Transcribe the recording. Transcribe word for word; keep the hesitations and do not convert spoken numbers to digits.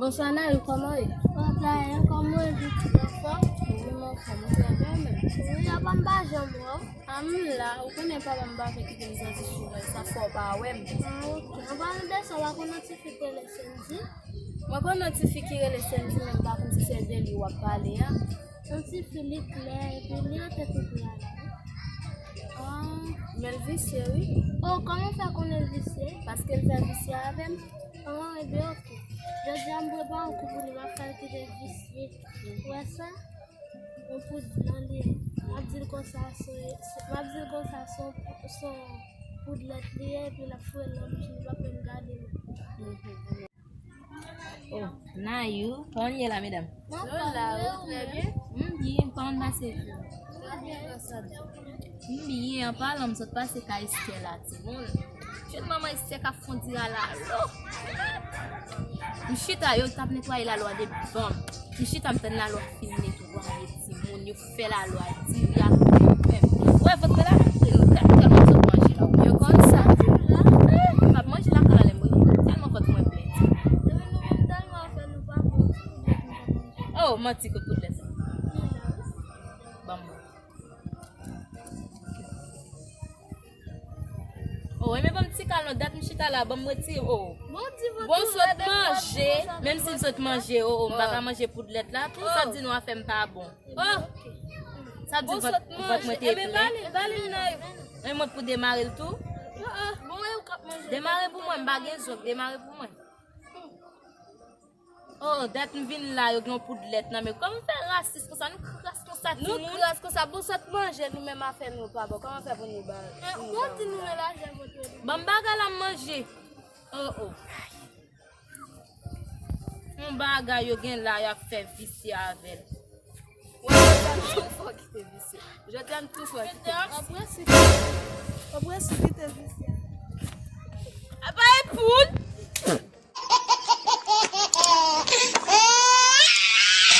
Bonswa Nayou, kòman w ye? Bonswa Nayou, kòman w ye? Ou anfòm? Wi, m anfòm. Ou trè byen menm? Wi, apa m pa janm wè w? A, m la, ou konnen papa m pa vle kite m sòti souvan, sa fè w pa wè m. A, oke. An palan de sa, w pa konn yon ti fi ki rele Sendy? Mwen konn yon ti fi ki rele Sendy, men m pa konn si se de li w ap pale a. Yon ti fi li klè, epi li rete tou pre a la, wi. A, men l visye, wi. O, kòman w fè konnen l visye? Paske l fè visye avè m. A, ebyen, oke. Jodi a, m prepare yon kou pou li, m ap fè l kite visye. Ou wè sa? Yon poud blan li ye. M ap di l konsa, se, se, m ap di l konsa, se yon, se yon poud lèt li ye, epi l ap foure l nan bouch li, li p ap menm gade menm. O, Nayou, kòman n ye la, medam? Lola, ou trè byen? M byen, kòman n pase jou? Trè byen, grâce à Dieu. M byen, an palan, m sot pase kay Esther la, timoun. Jwenn manman Esther k ap fondira lalo. M chita, yo t ap netwaye lalo a devan m. M chita, m tann lalo a fin netwaye, timoun. Yo fè lalo a diri ak pwèp. Wè, vant mwen la, freo, tèlman, tèlman m sot manje la. Yo konn sa. Eh, m ap manje lakay la, lè mwen tèlman vant mwen plen. Oh, manti, kot poud lèt la? Ban m. Oh, enben ban m ti kal non, dat m chita la, ban m retire, oh. Bon, sot manje, menm si m sot manje, oh, oh, m pa ka manje poud lèt la, tou sa di nou a fè m pa bon. Oh! Sa di vant, vant mwen te plen. Enben mwen pou demare l tou. Demare pou mwen, m pa gen zòk, demare pou mwen. Oh, dat m vin la, yo gen yon poud lèt nan men. Kòman fè rasis konsa? Nou kras konsa, timoun. Nou kras konsa, bon, sot manje, nou menm afè nou pa bon. Kòman fè pou nou ba? Bon, di nou men lajan kote li. Ban m bagay la m manje. Oh, oh. Yon bagay yo gen la, y ap fè visye avè l. Wè, jodi a m tou fò kite visye. Jodi a m tou fò kite visye. Apre si, apre si kite visye. Apa e pou